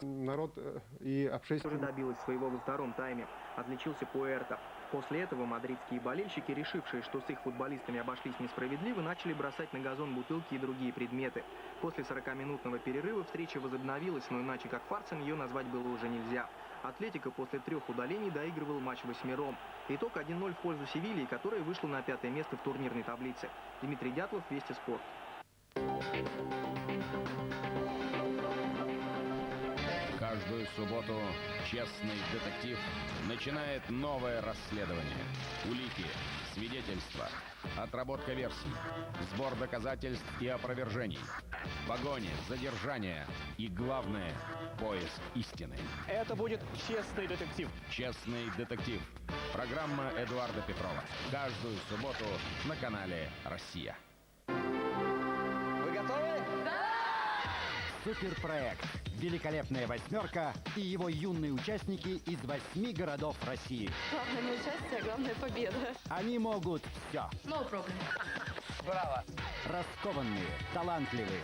Народ и Тоже общественность. добилась своего во втором тайме. Отличился Пуэрто. После этого мадридские болельщики, решившие, что с их футболистами обошлись несправедливо, начали бросать на газон бутылки и другие предметы. После 40-минутного перерыва встреча возобновилась, но иначе как фарсом ее назвать было уже нельзя. Атлетико после трех удалений доигрывал матч восьмером. Итог 1-0 в пользу Севильи, которая вышла на пятое место в турнирной таблице. Дмитрий Дятлов, Вести Спорт. Каждую субботу честный детектив начинает новое расследование. Улики, свидетельства, отработка версий, сбор доказательств и опровержений, погони, задержание и, главное, поиск истины. Это будет честный детектив. Честный детектив. Программа Эдуарда Петрова. Каждую субботу на канале «Россия». Вы готовы? Суперпроект «Великолепная восьмерка» и его юные участники из 8 городов России. Главное не участие, а главное победа. Они могут все. No problem. Браво! Раскованные, талантливые,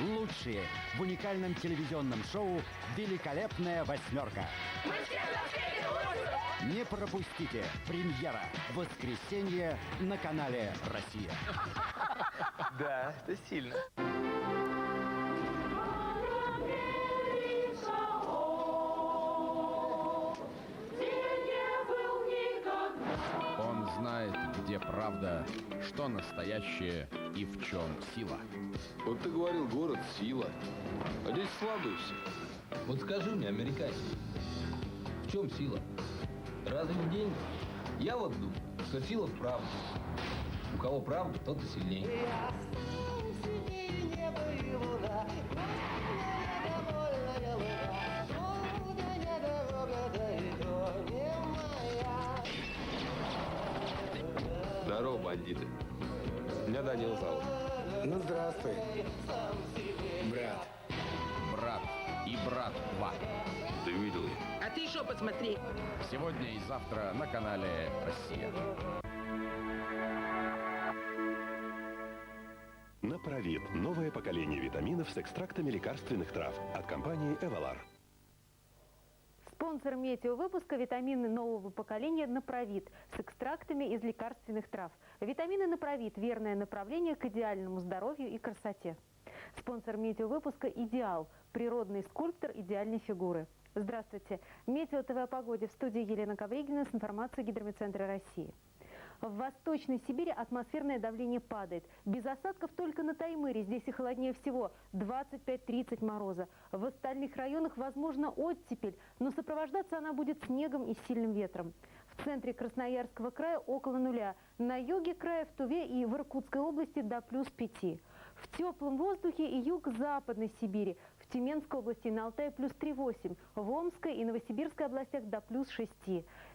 лучшие в уникальном телевизионном шоу «Великолепная восьмерка». Мы все на свете лучшие! Не пропустите премьера в воскресенье на канале «Россия». Да, это сильно. Он знает, где правда, что настоящее и в чем сила. Вот ты говорил, город сила, а здесь слабые все. Вот скажи мне, американец, в чем сила? Разве в деньгах? Я вот думаю, что сила в правде. У кого правда, тот и сильнее. Я сам себе и небо, и луна, недовольная луна, долгая дорога, да и то не моя. Здорово, бандиты. Меня Данил зовут. Ну, здравствуй, брат. Брат и брат 2. Ты видел ее? А ты еще посмотри. Сегодня и завтра на канале «Россия». Направит. Новое поколение витаминов с экстрактами лекарственных трав от компании «Эвалар». Спонсор метеовыпуска – витамины нового поколения «Направит» с экстрактами из лекарственных трав. Витамины «Направит» – верное направление к идеальному здоровью и красоте. Спонсор метеовыпуска «Идеал» – природный скульптор идеальной фигуры. Здравствуйте. Метео ТВ о погоде в студии Елена Ковригина с информацией Гидрометцентра России. В Восточной Сибири атмосферное давление падает. Без осадков только на Таймыре. Здесь и холоднее всего – 25-30 мороза. В остальных районах возможно оттепель, но сопровождаться она будет снегом и сильным ветром. В центре Красноярского края около нуля. На юге края, в Туве и в Иркутской области до плюс 5. В теплом воздухе и юг Западной Сибири. В Тюменской области и на Алтае плюс 3,8. В Омской и Новосибирской областях до плюс 6.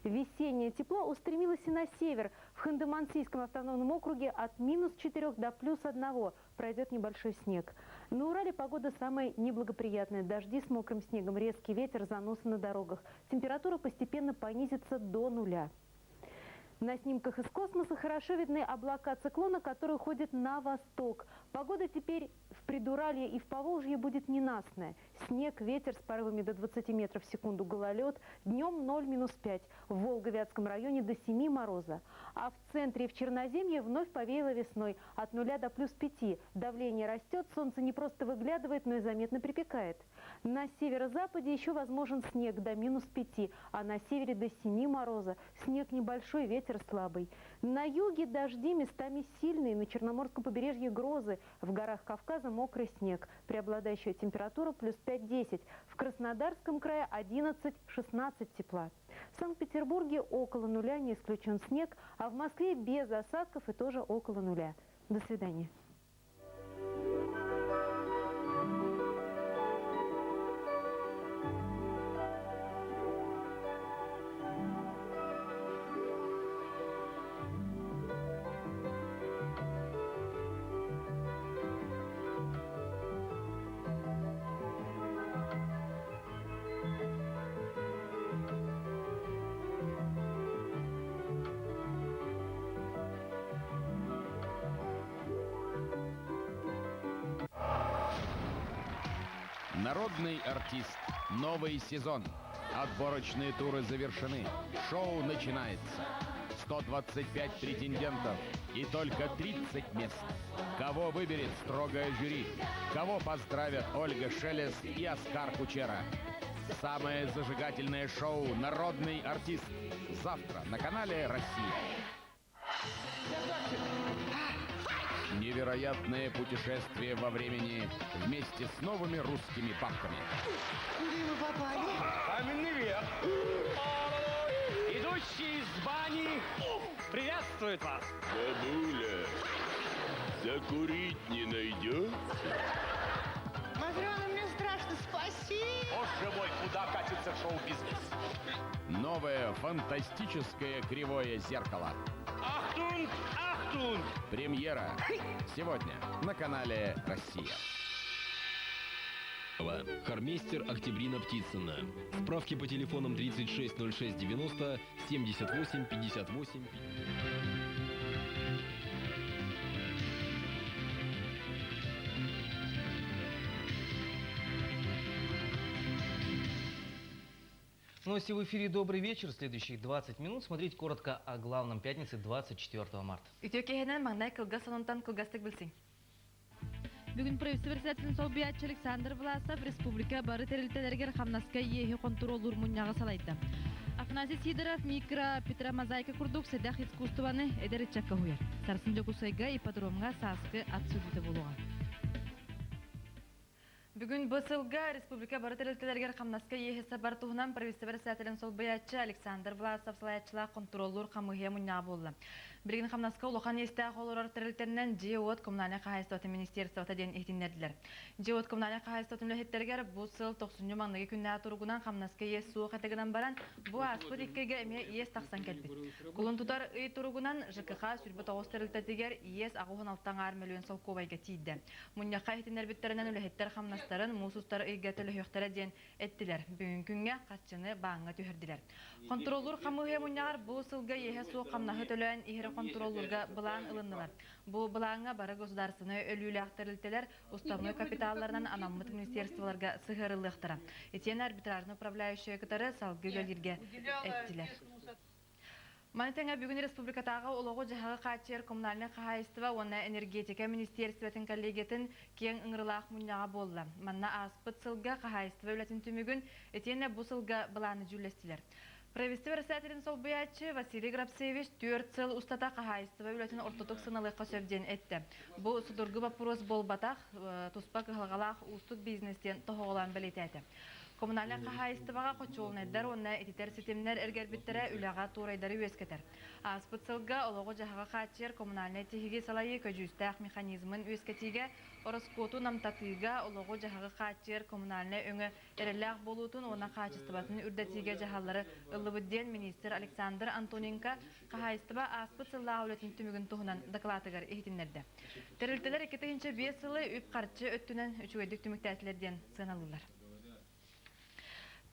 Весеннее тепло устремилось и на север. В Ханты-Мансийском автономном округе от минус 4 до плюс 1 пройдет небольшой снег. На Урале погода самая неблагоприятная. Дожди с мокрым снегом, резкий ветер, заносы на дорогах. Температура постепенно понизится до нуля. На снимках из космоса хорошо видны облака циклона, который уходит на восток. Погода теперь в Предуралье и в Поволжье будет ненастная. Снег, ветер с порывами до 20 метров в секунду, гололед. Днем 0 минус 5. В Волго-Вятском районе до 7 мороза. А в центре и в Черноземье вновь повеяло весной. От 0 до плюс 5. Давление растет, солнце не просто выглядывает, но и заметно припекает. На северо-западе еще возможен снег до минус 5, а на севере до 7 мороза. Снег небольшой, ветер слабый. На юге дожди местами сильные, на Черноморском побережье грозы. В горах Кавказа мокрый снег. Преобладающая температура плюс 5-10. В Краснодарском крае 11-16 тепла. В Санкт-Петербурге около нуля, не исключен снег, а в Москве без осадков и тоже около нуля. До свидания. Народный артист Новый сезон. Отборочные туры завершены. Шоу начинается. 125 претендентов и только 30 мест. Кого выберет строгое жюри? Кого поздравят Ольга Шелест и Оскар Кучера? Самое зажигательное шоу «Народный артист». Завтра на канале «Россия». Невероятное путешествие во времени вместе с новыми русскими бабками. Куда мы попали? Каменный век. Идущий из бани приветствует вас. Бабуля, закурить не найдется? Матрена, мне страшно, спаси! Боже мой, куда катится шоу-бизнес? Новое фантастическое кривое зеркало. Ахтунг, ахтунг! Премьера сегодня на канале «Россия». Хормейстер Октябрина Птицына. Справки по телефонам 36 06 90 78 58. Новости в эфире «Добрый вечер». Следующие 20 минут смотреть коротко о главном пятнице 24 марта. Үтүө киэһэнэн маҥнай кылгас сонунтан кылгастык билсиҥ. Бүгүн правительство председателин солбуйааччы Александр Власов республика бары тэрилтэлэригэр хамнаска иэһи хонтуруоллуур мунньаҕы салайда. Афанасий Сидоров микро Петра мозаика курдук сэдэх искусствоны эдэр ыччакка уһуйар. Сарсын Дьокуускайга ипподромҥа сааскы ат сүүрүүтэ буолуоҕа. Бүгүн бу сылга республика бары тэрилтэлэригэр хамнаска иэһи сабар туһунан правительство председателин солбуйааччы Александр Власов салайааччылаах хонтуруоллуур хамыыһыйа мунньаҕа буолла. Билигин хамнаска улахан иэстээх олорор тэрилтэнэн дьиэ-уот коммунальнай хаһаайыстыбатын министерствота диэн иһитиннэрдилэр. Дьиэ-уот коммунальнай хаһаайыстыбатын үлэһиттэригэр бу сыл тохсунньу маҥнайгы күннээҕи туругунан хамнаска иэс суох этэ гынан баран, бу ааспыт икки ыйга эмиэ иэс тахсан кэлбит. Кулун тутар ый туругунан ЖКХ 29 тэрилтэтигэр иэс 86 аҥаар мөлүйүөн солкуобайга тиийдэ. Мунньахха иһитиннэрбиттэринэн үлэһиттэр хамнастарын муус устар ыйга төлөһүөхтэрэ диэн эттилэр. Бүгүҥҥү күҥҥэ харчыны бааҥҥа түһэрдилэр. Хонтуруоллуур хамыыһыйа мунньаҕар бу сылга иэһэ суох хамнаһы төлөөн иһэри хонтуруоллуурга былаан ылыннылар. Бу былааҥҥа бары государственнай өлүүлээх тэрилтэлэр уставной капиталларынан анаммыт министерстволарга сыһыарыллыахтара. Итиэннэ арбитражный управляющайы кытары салгыы үлэлииргэ эттилэр. Маны тэҥэ бүгүн республикатааҕы олоҕу-дьаһаҕы хааччыйар коммунальнай хаһаайыстыба уонна энергетика министиэристибэтин коллегиятын киэҥ ыҥырылаах мунньаҕа буолла. Манна ааспыт сылга хаһаайыстыба үлэтин түмүгүн итиэннэ бу сылга былааны дьүүллэстилэр. Правительство председателин солбуйааччы Василий Грабцевич түөрт сыл устата хаһаайыстыба үлэтин ортотук сыаналыахха сөп диэн эттэ. Бу судургу боппуруос буолбатах, туспа кыһалҕалаах уустук бизнес диэн тоһоҕолоон бэлиэтээтэ. Коммунальнай хаһаайыстыбаҕа хочуолунайдар уонна ититэр ситимнэр эргэрбиттэрэ үлэҕэ туорайдары үөскэтэр. Ааспыт сылга олоҕу-дьаһаҕы хааччыйар коммунальнай тиһиги салайыы көдьүүстээх механизмын үөскэтиигэ, ороскуоту намтатыыга, олоҕу-дьаһаҕы хааччыйар коммунальнай өҥө эрэллээх буолуутун уонна хаачыстыбатын үрдэтиигэ дьаһаллары ыллыбыт диэн министр Александр Антоненко хаһаайыстыба ааспыт сыллааҕы үлэтин түмүгүн туһунан дакылаатыгар иһитиннэрдэ. Тэрилтэлэр 2005 сылы үп-харчы өттүнэн үчүгэйдик түмүктээтилэр диэн сыаналыыллар.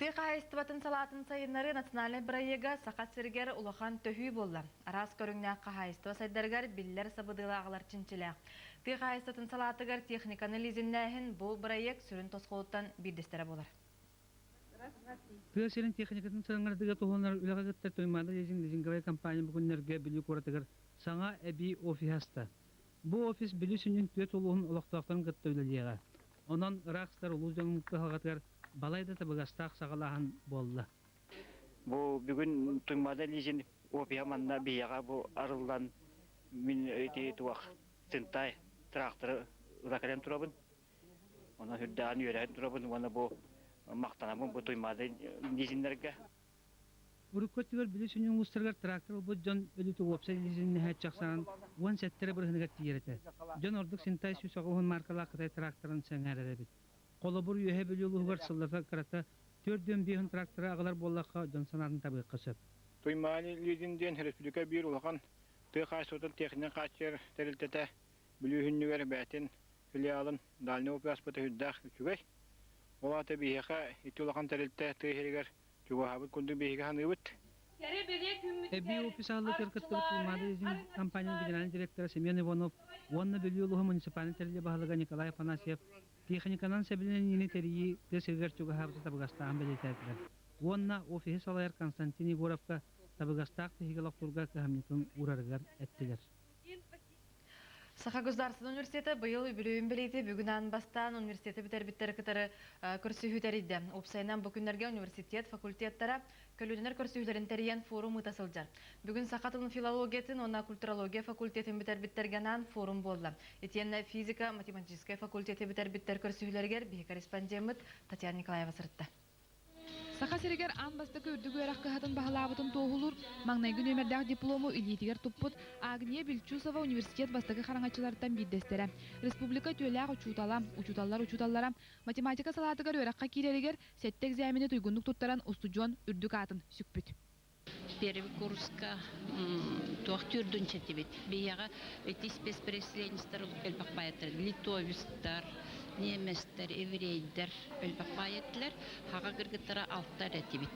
Тыа хаһаайыстыбатын салаатын сайыннарыы национальнай бырайыага Саха сиригэр улахан төһүү буолла. Араас көрүҥнээх хаһаайыстыба сайдарыгар биллэр сабыдыалы аҕалар чинчилээх. Тыа хаһаайыстыбатын салаатыгар техниканы лизиннээһин бу бырайыак сүрүн тосхолуттан биирдэстэрэ буолар. Тыа сирин техникатын саҥардыыга туһуланар үлэҕэ кытта Туймаада лизинг лизинговай компания бу күннэргэ Бүлүү куоратыгар саҥа эбии офиһы аста. Бу офис Бүлүү сүнньүн түөрт улууһун олохтоохторун кытта үлэлиэҕэ. Онон ыраах сытар улуус дьонун кыһалҕатыгар балай да табыгастаах саҕалааһын буолла. Бу бүгүн Туймаада лизинг офиһа манна биһиэхэ бу арыллан мин ити туох Цинтай тракторы ыла кэлэн турабын. Онон үрдээҕин үөрэһэн турабын уонна бу махтанабын бу Туймаада лизиннэргэ. Урукку өттүгэр Бүлүү сүнньүн улуустарыгар трактор ылбыт дьон өлүүтэ уопсай лизиннэһээччи ахсаанын 17 эрэ бырыһыныгар тиийэр этэ. Дьон ордук Синтай 190 мааркалаах кытай тракторын сэҥээрэр эбит. Холобур, Үөһээ Бүлүү улууһугар сыллата кырата 45 тракторы аҕалар буоллахха, дьон санаатын табыахха сөп. Туймаада лизинг диэн республика биир улахан тыа хаһаайыстыбатын техниканы хааччыйар тэрилтэтэ Бүлүү сүнньүгэр бэйэтин филиалын Дальний УПС-быта сүрдээх үчүгэй. Ол аата биһиэхэ ити улахан тэрилтэ тыа сиригэр чугаһаабыт курдук биһиги саныыбыт. Эбии офис аһыллыытыгар кыттыбыт Туймаада лизинг компания генеральнай директора Семен Иванов уонна Бүлүү улууһун муниципальнай тэрилтэ баһылыга Николай Афанасьев. Техниканан сэбилэниини тэрийии тыа сиригэр чугаһаабыта табыгастааҕын бэлиэтээтилэр уонна офиһы салайар Константин Егоровка табыгастаах тиһиги олохтуурга кыһамньытын уурарыгар эттилэр. Саха государственнай университета быйыл үбүлүөйүн бэлиэтии бүгүн аан бастаан университеты бүтэрбиттэр кытары көрсүһүү тэрийдэ. Уопсайынан бу күннэргэ университет факультеттара көлүөнэлэр көрсүһүүлэрин тэрийэн форум ыыта сылдьар. Бүгүн саха тылын филологиятын уонна культурология факультетын бүтэрбиттэргэ анаан форум буолла. Итиэннэ физика, математическай факультеты бүтэрбиттэр көрсүһүүлэригэр биһи корреспондеммыт Татьяна Николаева сырытта. Саха сиригэр аан бастакы үрдүк үөрэх кыһатын баһылаабытын туоһулуур маҥнайгы нүөмэрдээх диплому илиитигэр туппут Агния Бельчусова университет бастакы хараҥаччыларыттан биирдэстэрэ. Республика үтүөлээх учуутала, учууталлар учууталлара математика салаатыгар үөрэххэ киирэригэр сэттэ экзамени туйгуннук туттаран устудьуон үрдүк аатын сүкпүт. Первый курска туох түрдүн четибит. Биһиэхэ ити спецпреселенецтэр элбэх баайаттар, литовецтар, немецтэр, еврейдэр элбэх баайаттылар. Хаҕа кыргыттара алтар этибит.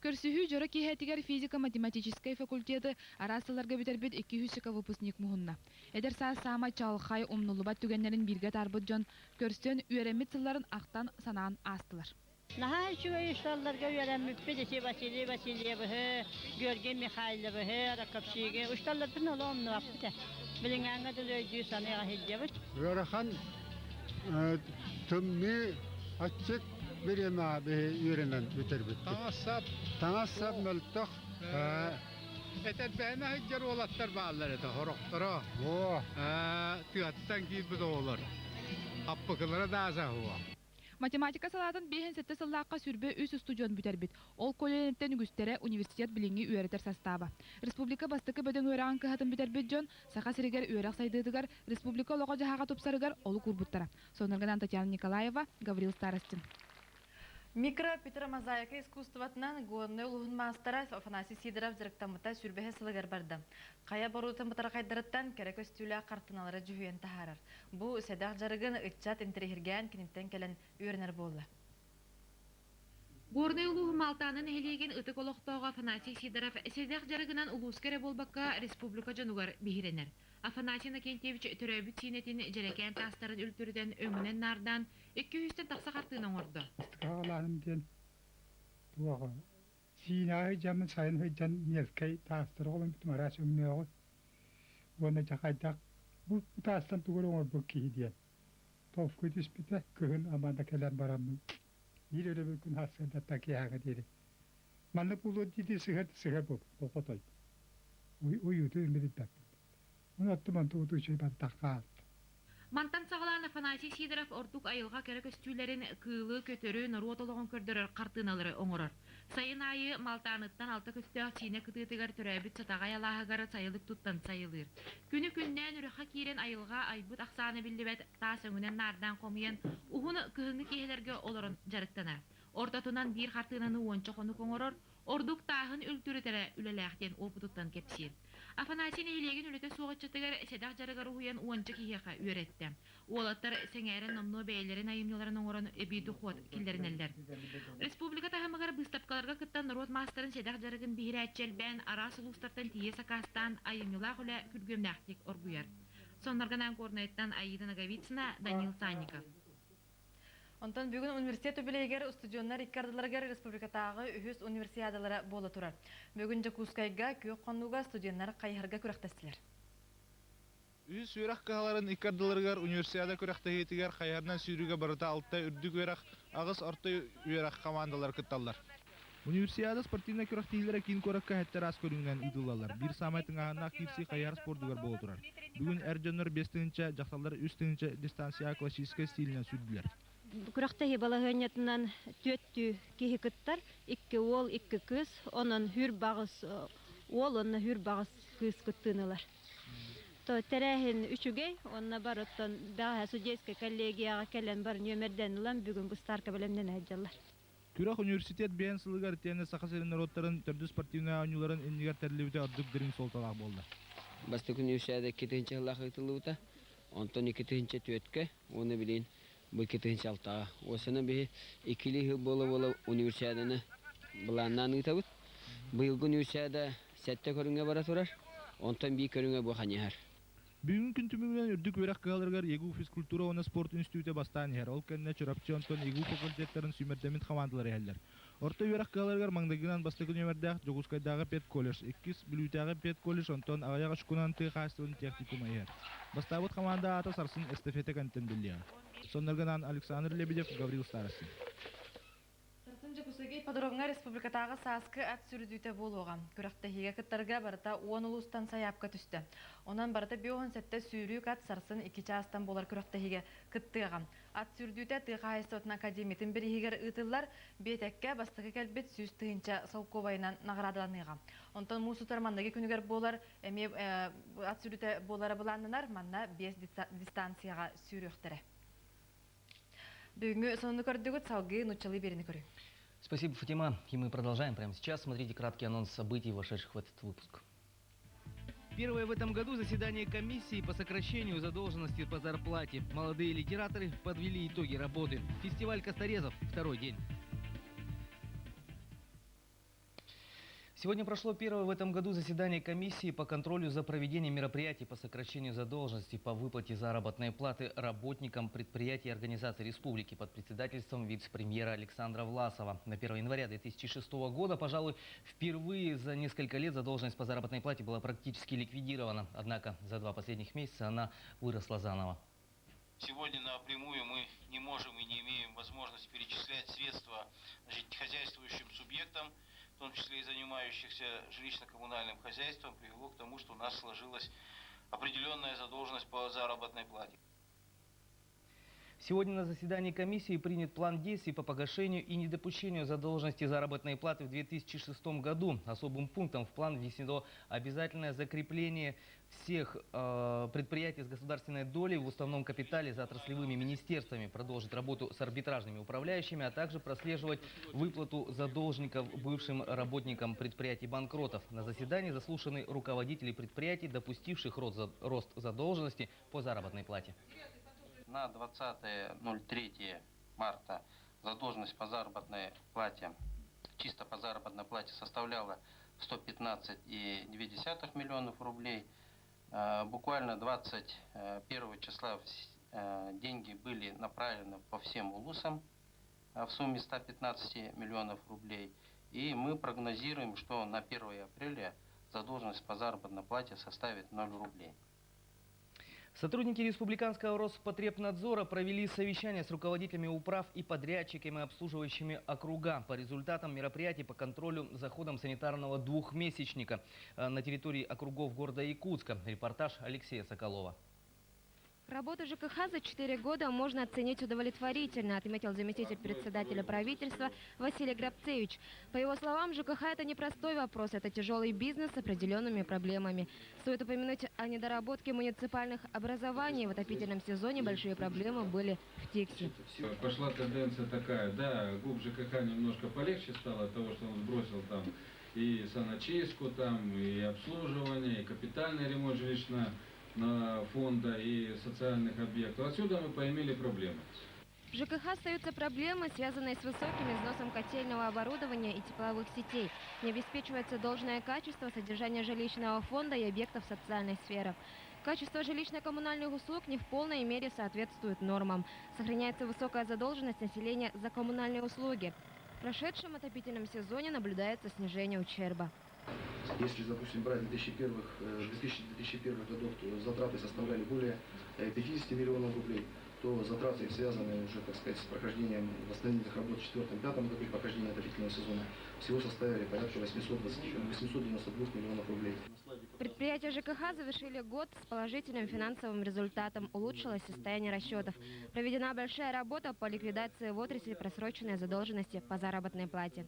Көрсүһүү дьоро киэһэтигэр физико-математическай факультеты араас сылларга бүтэрбит 200 выпускник муһунна. Эдэр саас саамай чаҕылхай, умнуллубат түгэннэрин бииргэ атаарбыт дьон көрсөн, үөрэммит сылларын ахтан, санаан аастылар. Наһаа үчүгэй учууталларга үөрэммиппит ити Василий Васильевыһы, Георгий Михайловыһы, Раковщигы учууталларбын олох умнубаппыт ээ. Билиҥҥээҥҥэ дылы өйдүү саныаҕа сылдьабыт. Ыарахан тымныы аччык бириэмэҕэ биһи үөрэнэн бүтэрбиппит. Таҥас-сап. Таҥас-сап мөлтөх. Этэрбэһинэ сылдьар уолаттар бааллар этэ, сорохторо. Тыаттан киирбит оҕолор. Аппыкылара да аасаһуо. Математика салаатын 57 сыллаахха 23 устудьуон бүтэрбит. Ол көлүөнэттэн үгүстэрэ университет билиҥҥи үөрэтэр састааба. Республика бастакы бөдөҥ үөрэҕин кыһатын бүтэрбит дьон Саха сиригэр үөрэх сайдыытыгар, республика олоҕо-дьаһаҕа тупсарыгар олук уурбуттара. Сонорганан Татьяна Николаева, Гаврил Старостин. Микро Петромозаика искусствотынан Горнай улуһун маастара Афанасий Сидоров дьарыктаммыта сүүрбэһэ сылыгар барда. Хайа боруутун бытархайдарыттан кэрэ көстүүлээх хартыналары дьүһүйэн таһаарар. Бу сэдэх дьарыгын ыччат интэриэһиргээн киниттэн кэлэн үөрэнэр буолла. Горнай улууһун Малтаана нэһилиэгин ытык олохтооҕо Афанасий Сидоров сэдэх дьарыгынан улууска эрэ буолбакка республика дьонугар биһирэнэр. Афанасий Иннокентьевич төрөөбүт сиинэтин дьэрэкээн таастарын үлтүрүтэн өҥүнэн наардаан 200-тэн тахса хартыына оҥордо. Ыстыкаҕалааһын диэн туох сиинэҕэ сылдьаммын сайын сылдьан мелкэй таастары холонбутум араас өҥнөөҕү уонна дьэ хайдах бу таастан тугу эрэ оҥорбут киһи диэн толкуй түспүтэ кыһын ама да кэлэн бараммын биир өрөбүл күн сарсыардаттан киэһээҥҥэ диэри маннык буолуо дии сыһар сыһар буолбут хотой уйууту билбэппин Ону оттум онту утуучуй баттахха аалта. Мантан саҕалаан Афанасий Сидоров ордук айылҕа кэрэ көстүүлэрин, кыылы, көтөрү, норуот олоҕун көрдөрөр хартыыналары оҥорор. Сайын аайы Малтааныттан алта көстөөх Сиинэ кытыытыгар төрөөбүт Сатаҕай алааһыгар сайылык туттан сайылыыр. Күнү күннээн үрэххэ киирэн айылҕа айбыт ахсаана биллибэт таас өҥүнэн наардаан хомуйан, уһун кыһыҥҥы киэһэлэргэ олорон дьарыктанар. Ортотунан биир хартыынаны уонча хонук оҥорор, ордук тааһын үлтүрүтэрэ үлэлээх диэн уопутуттан кэпсиир. Афанасий нэһилиэгин үлэтэ суох ыччатыгар сэдэх дьарыгар уһуйан уонча киһиэхэ үөрэттэ. Уолаттар сэҥээрэн номнуо бэйэлэрин айымньыларын оҥорон эбии дохуот киллэринэллэр. Республика таһымыгар быыстапкаларга кыттан норуот маастарын сэдэх дьарыгын биһирээччи элбээн, араас улуустартан тиийэ сакаастаан айымньылаах үлэ күргүөмнээхтик оргуйар. Соннорганаан Горнайтан Аида Ноговицына, Данил Санников. Онтон бүгүн университет үбүлүөйүгэр устудьуоннар икки ардыларыгар республикатааҕы үһүс универсиадалара буола турар. Бүгүн Дьокуускайга күөх хонууга студеннар хайыһарга күрэхтэстилэр. Үһүс үөрэх кыһаларын икки ардыларыгар универсиада күрэхтэһиитигэр хайыһарынан сүүрүүгэ барыта алта үрдүк үөрэх, аҕыс орто үөрэх хамаандалара кытталлар. Универсиада спортивнай күрэхтэһиилэрэ киин куоракка сэттэ араас көрүҥүнэн ыытыллаллар. Биир саамай тыҥааһыннаах киирсии хайыһар спордугар буола турар. Бүгүн эр дьоннор 5 тыһыынча, дьахталлар 3 тыһыынча дистанцияҕа классическай стилинэн сүүрдүлэр. Күрэхтэһии балаһыанньатынан түөртүү киһи кыттар, икки уол, икки кыыс, онон хүр баҕыс уол уонна хүр баҕыс кыыс кыттыыны ылар. Тэрээһин үчүгэй, уонна барыттан бэҕэһээ судейскай коллегияҕа кэлэн бары нүөмэрдэн ылан бүгүн быстаарка бэлэмнэнэ сылдьаллар. Күрэх университет биэн сылыгар итиэннэ Саха сирин норуоттарын төрдүс спортивнай оонньууларын иннигэр тэриллибитэ ордук дириҥ суолталаах буолла. Бастакы универсиада 2 тыһыынча сыллаах ыытыллыбыта. Онтон 2004-кэ уонна билигин бу 2006-ҕа. Уосана биһи иккилии сыл буола-буола универсиаданы былааннаан ыытабыт. Быйылгы универсиада сэттэ көрүҥҥэ бара турар. Онтон биир көрүҥэ бу хайыһар. Бүгүн күн түмүгүнэн үрдүк үөрэх кыһаларыгар ЕГУ физкультура уонна спорт үнстүүтэ бастаан иһэр. Ол кэннэ Чурапчы онтон ЕГУ факультеттарын сүүмэрдэммит хамаандалара иһэллэр. Орто үөрэх кыһаларыгар маҥнайгынан бастакы нүөмэрдээх Дьокуускайдааҕы педколледж, иккис Бүлүүтээҕи педколледж, онтон аҕыйах очконан тыа хаһаайыстыбатын техникума иһэр. Бастаабыт хамаанда аата сарсын эстафета кэнниттэн биллиэҕэ. Соннорго Александр Лебедев, Гаврил Старостин. Сарсын Дьокуускайга ипподромҥа республикатааҕы сааскы ат сүрүдүүтэ буолуоҕа. Күрэхтэһиигэ кыттарга барыта уон улуустан сайаапка түстэ. Онон барыта 57 сүүрүүк ат сарсын икки чаастан буолар күрэхтэһиигэ кыттыаҕа. Ат сүүрдүүтэ тыа хаһаайыстыбатын академиятын бирииһигэр ыытыллар. Биэтэккэ бастакы кэлбит 100 тыһыынча солкуобайынан наҕараадаланыаҕа. Онтон муус утар манныгы күнүгэр буолар эмиэ ат сүүрүүтэ буолара былааннанар. Манна биэс дистанцияҕа сүүрүөхтэрэ. Бүгүҥҥү сонуну көрдүгүт, салгыы нууччалыы биэриини көрүҥ. Спасибо, Фатима. И мы продолжаем прямо сейчас. Смотрите краткий анонс событий, вошедших в этот выпуск. Первое в этом году заседание комиссии по сокращению задолженности по зарплате. Молодые литераторы подвели итоги работы. Фестиваль косторезов. Второй день. Сегодня прошло первое в этом году заседание комиссии по контролю за проведением мероприятий по сокращению задолженности по выплате заработной платы работникам предприятий и организаций республики под председательством вице-премьера Александра Власова. На 1 января 2006 года, пожалуй, впервые за несколько лет задолженность по заработной плате была практически ликвидирована. Однако за два последних месяца она выросла заново. Сегодня напрямую мы не можем и не имеем возможности перечислять средства, значит, хозяйствующим субъектам, в том числе и занимающихся жилищно-коммунальным хозяйством, привело к тому, что у нас сложилась определенная задолженность по заработной плате. Сегодня на заседании комиссии принят план действий по погашению и недопущению задолженности заработной платы в 2006 году. Особым пунктом в план внесено обязательное закрепление всех предприятий с государственной долей в уставном капитале за отраслевыми министерствами, продолжить работу с арбитражными управляющими, а также прослеживать выплату задолжников бывшим работникам предприятий банкротов. На заседании заслушаны руководители предприятий, допустивших рост задолженности по заработной плате. На 20.03 марта задолженность по заработной плате, чисто по заработной плате составляла 115,2 миллионов рублей. Буквально 21 числа деньги были направлены по всем улусам в сумме 115 миллионов рублей. И мы прогнозируем, что на 1 апреля задолженность по заработной плате составит 0 рублей. Сотрудники Республиканского Роспотребнадзора провели совещание с руководителями управ и подрядчиками, обслуживающими округа. По результатам мероприятий по контролю за ходом санитарного двухмесячника на территории округов города Якутска. Репортаж Алексея Соколова. Работу ЖКХ за 4 года можно оценить удовлетворительно, отметил заместитель председателя правительства Василий Грабцевич. По его словам, ЖКХ – это непростой вопрос, это тяжелый бизнес с определенными проблемами. Стоит упомянуть о недоработке муниципальных образований. В отопительном сезоне большие проблемы были в Тикси. Пошла тенденция такая, да, ГУП ЖКХ немножко полегче стало от того, что он сбросил там и саночистку, там, и обслуживание, и капитальный ремонт жилищного фонда, и социальных объектов. Отсюда мы поимели проблемы. В ЖКХ остаются проблемы, связанные с высоким износом котельного оборудования и тепловых сетей. Не обеспечивается должное качество содержания жилищного фонда и объектов социальной сферы. Качество жилищно-коммунальных услуг не в полной мере соответствует нормам. Сохраняется высокая задолженность населения за коммунальные услуги. В прошедшем отопительном сезоне наблюдается снижение ущерба. Если, допустим, брать 2001, 2000-2001 годов, то затраты составляли более 50 миллионов рублей, то затраты, связанные уже, так сказать, с прохождением восстановительных работ в 4-5 году при прохождении отопительного сезона, всего составили порядка 820, 892 миллионов рублей. Предприятия ЖКХ завершили год с положительным финансовым результатом. Улучшилось состояние расчетов. Проведена большая работа по ликвидации в отрасли просроченной задолженности по заработной плате.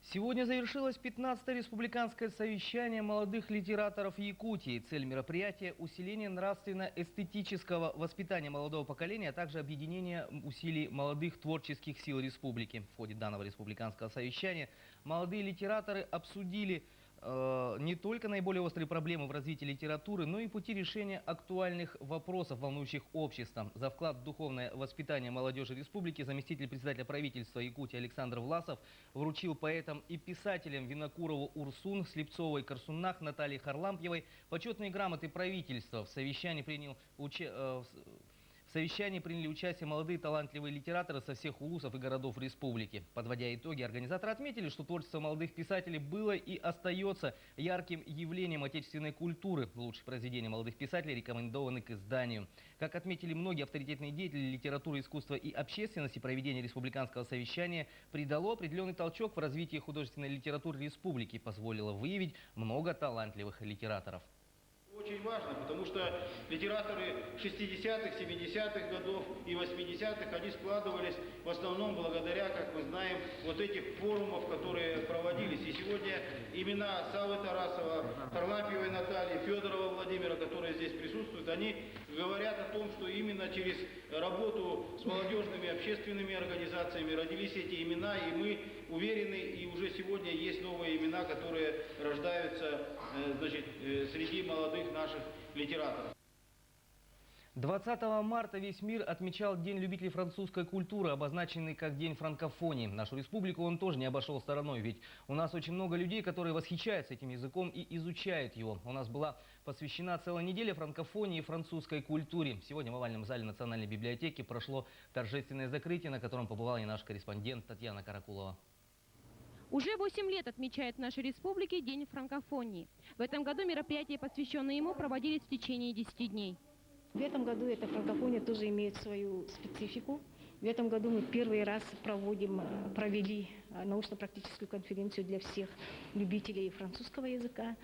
Сегодня завершилось 15-е республиканское совещание молодых литераторов Якутии. Цель мероприятия – усиление нравственно-эстетического воспитания молодого поколения, а также объединение усилий молодых творческих сил республики. В ходе данного республиканского совещания молодые литераторы обсудили не только наиболее острые проблемы в развитии литературы, но и пути решения актуальных вопросов, волнующих общество. За вклад в духовное воспитание молодежи республики заместитель председателя правительства Якутии Александр Власов вручил поэтам и писателям Винокурову Урсун, Слепцовой Корсунах, Наталье Харлампьевой почетные грамоты правительства. В совещании приняли участие молодые талантливые литераторы со всех улусов и городов республики. Подводя итоги, организаторы отметили, что творчество молодых писателей было и остается ярким явлением отечественной культуры. Лучшие произведения молодых писателей рекомендованы к изданию. Как отметили многие авторитетные деятели литературы, искусства и общественности, проведение республиканского совещания придало определенный толчок в развитии художественной литературы республики, позволило выявить много талантливых литераторов. Очень важно, потому что литераторы 60-х, 70-х годов и 80-х, они складывались в основном благодаря, как мы знаем, вот этих форумов, которые проводились. И сегодня имена Савы Тарасова, Харлампьевой Натальи, Федорова Владимира, которые здесь присутствуют, они говорят о том, что именно через работу с молодежными общественными организациями родились эти имена, и мы уверены, и уже сегодня есть новые имена, которые рождаются значит, среди молодых наших литераторов. 20 марта весь мир отмечал День любителей французской культуры, обозначенный как День франкофонии. Нашу республику он тоже не обошел стороной, ведь у нас очень много людей, которые восхищаются этим языком и изучают его. У нас была посвящена целая неделя франкофонии и французской культуре. Сегодня в овальном зале Национальной библиотеки прошло торжественное закрытие, на котором побывала и наш корреспондент Татьяна Каракулова. Уже 8 лет отмечает в нашей республике День франкофонии. В этом году мероприятия, посвященные ему, проводились в течение 10 дней. В этом году эта франкофония тоже имеет свою специфику. В этом году мы первый раз провели научно-практическую конференцию для всех любителей французского языка.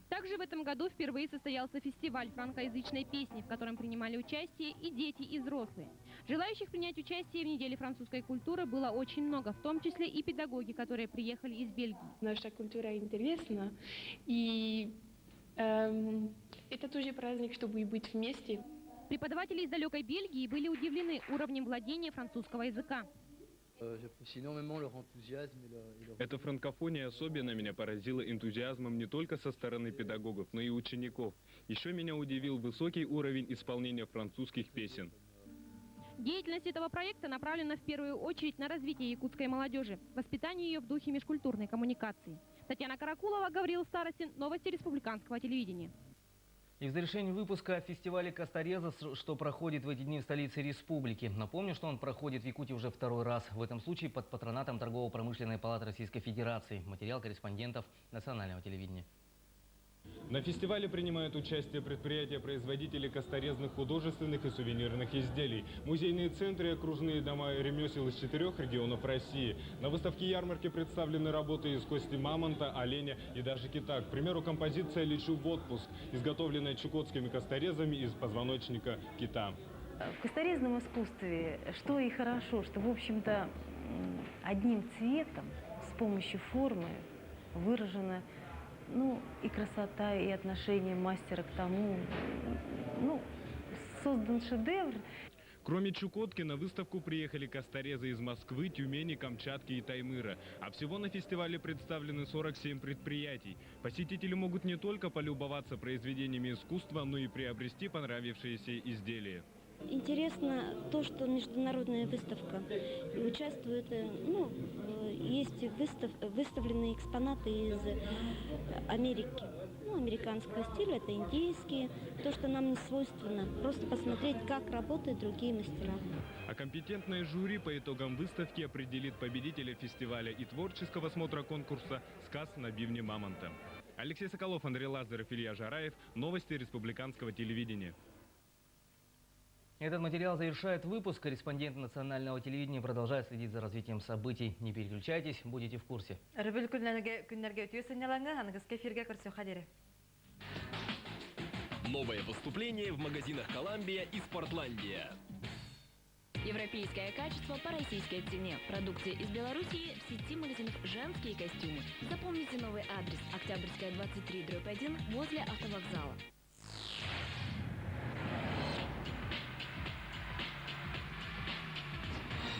Также в этом году впервые состоялся фестиваль франкоязычной песни, в котором принимали участие и дети, и взрослые. Желающих принять участие в неделе французской культуры было очень много, в том числе и педагоги, которые приехали из Бельгии. Наша культура интересна, и это тоже праздник, чтобы быть вместе. Преподаватели из далекой Бельгии были удивлены уровнем владения французского языка. Эта франкофония особенно меня поразила энтузиазмом не только со стороны педагогов, но и учеников. Еще меня удивил высокий уровень исполнения французских песен. Деятельность этого проекта направлена в первую очередь на развитие якутской молодежи, воспитание ее в духе межкультурной коммуникации. Татьяна Каракулова, Гаврил Старостин, новости республиканского телевидения. И в завершении выпуска о фестивале Костореза, что проходит в эти дни в столице республики. Напомню, что он проходит в Якутии уже второй раз. В этом случае под патронатом Торгово-промышленной палаты Российской Федерации. Материал корреспондентов национального телевидения. На фестивале принимают участие предприятия-производители косторезных художественных и сувенирных изделий, музейные центры и окружные дома ремесел из 4 регионов России. На выставке-ярмарке представлены работы из кости мамонта, оленя и даже кита. К примеру, композиция «Лечу в отпуск», изготовленная чукотскими косторезами из позвоночника кита. В косторезном искусстве что и хорошо, что, в общем-то, одним цветом с помощью формы выражено, ну, и красота, и отношение мастера к тому, ну, создан шедевр. Кроме Чукотки, на выставку приехали косторезы из Москвы, Тюмени, Камчатки и Таймыра. А всего на фестивале представлены 47 предприятий. Посетители могут не только полюбоваться произведениями искусства, но и приобрести понравившиеся изделия. Интересно то, что международная выставка. И участвует, ну, есть выставленные экспонаты из Америки. Ну, американского стиля, это индийские, то, что нам не свойственно. Просто посмотреть, как работают другие мастера. А компетентное жюри по итогам выставки определит победителя фестиваля и творческого смотра конкурса «Сказ на бивне мамонта». Алексей Соколов, Андрей Лазарев, Илья Жараев. Новости республиканского телевидения. Этот материал завершает выпуск. Корреспондент национального телевидения продолжает следить за развитием событий. Не переключайтесь, будете в курсе. Новое поступление в магазинах «Коламбия» и «Спортландия». Европейское качество по российской цене. Продукция из Белоруссии в сети магазинов «Женские костюмы». Запомните новый адрес: Октябрьская, 23/1, возле автовокзала.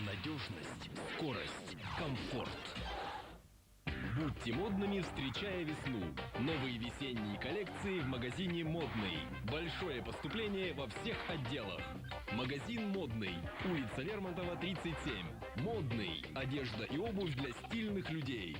Надежность, скорость, комфорт. Будьте модными, встречая весну. Новые весенние коллекции в магазине «Модный». Большое поступление во всех отделах. Магазин «Модный». Улица Лермонтова, 37. «Модный». Одежда и обувь для стильных людей.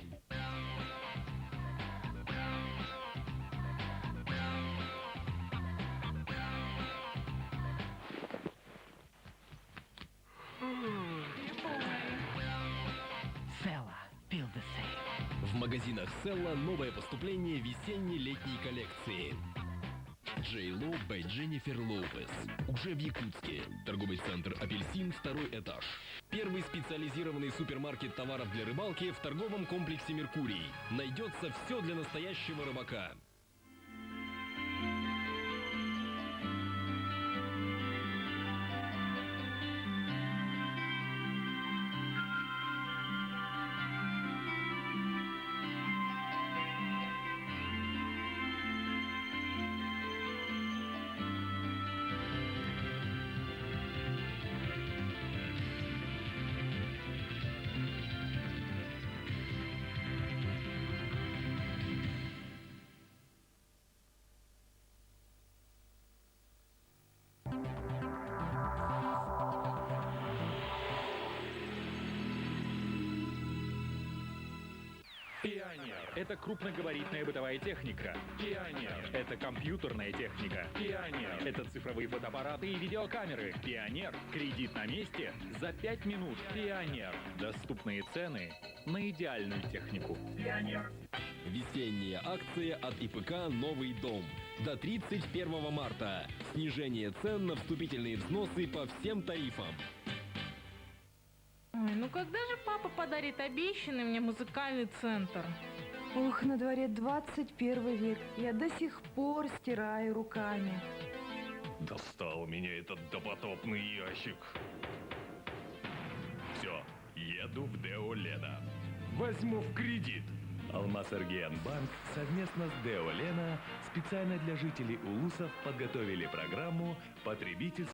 Села. Feel the same. В магазинах Села новое поступление весенне-летней коллекции. Джей Ло by Дженнифер Лопес. Уже в Якутске. Торговый центр «Апельсин», второй этаж. Первый специализированный супермаркет товаров для рыбалки в торговом комплексе «Меркурий». Найдется все для настоящего рыбака. Пионер – это крупногабаритная бытовая техника. Пионер – это компьютерная техника. Пионер – это цифровые фотоаппараты и видеокамеры. Пионер – кредит на месте за 5 минут. Пионер – доступные цены на идеальную технику. Пионер. Весенняя акция от ИПК «Новый дом». До 31 марта. Снижение цен на вступительные взносы по всем тарифам. Ой, ну когда же папа подарит обещанный мне музыкальный центр? Ох, на дворе 21 век. Я до сих пор стираю руками. Достал меня этот допотопный ящик. Все, еду в Део Лена. Возьму в кредит. Алмаз Банк совместно с Део Лена специально для жителей Улусов подготовили программу «Потребительский